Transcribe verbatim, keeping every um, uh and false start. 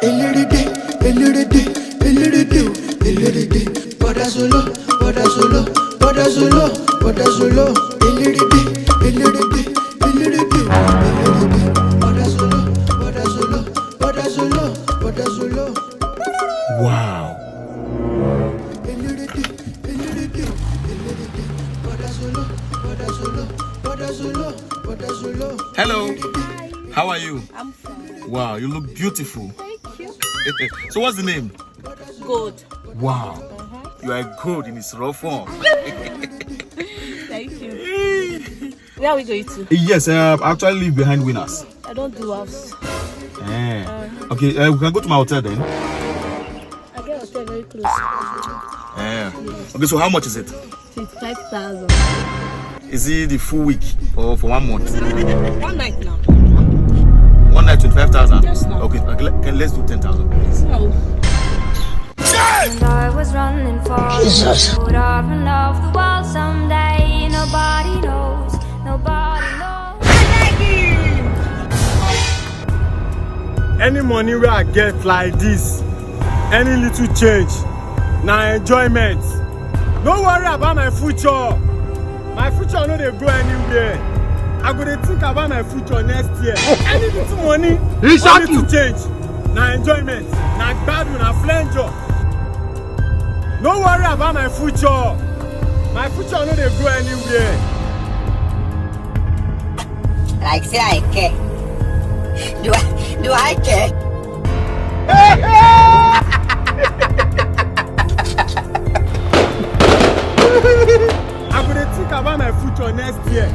Eliridi, eliridi, eliridi, eliridi. Bọ́dá solo, bọ́dá solo, bọ́dá solo, bọ́dá solo. Eliridi, eliridi, eliridi, eliridi. Bọ́dá solo, bọ́dá solo, bọ́dá solo, bọ́dá solo. Wow. Eliridi, eliridi, eliridi. Bọ́dá solo, bọ́dá solo, bọ́dá solo, bọ́dá solo. Hello. How are you? I'm fine. Wow, you look beautiful. Thank you. So what's the name? Gold. Wow. You are gold in its raw form. Thank you. Where are we going to? Yes, uh, I actually live behind Winners. I don't do house. Eh. Okay, uh, we can go to my hotel then. I get hotel very close. Eh. Okay, so how much is it? Twenty-five thousand. Is it the full week or for one month? One night now. One night, twenty-five thousand? Yes, now. Okay, okay, le- can let's do ten thousand, please. No. And I was running for Jesus. Would have enough the world someday. Nobody knows, nobody knows. Any money wey I get like this, any little change, na enjoyment. No worry about my future. My future no dey go anywhere. I go dey think about my future next year. Any little money, Exactly. Any little change, na enjoyment, na gbadun, na flenjo. No worry about my future. My future no dey go anywhere. Like say I care. Do I do I care? I go dey think about my future next year.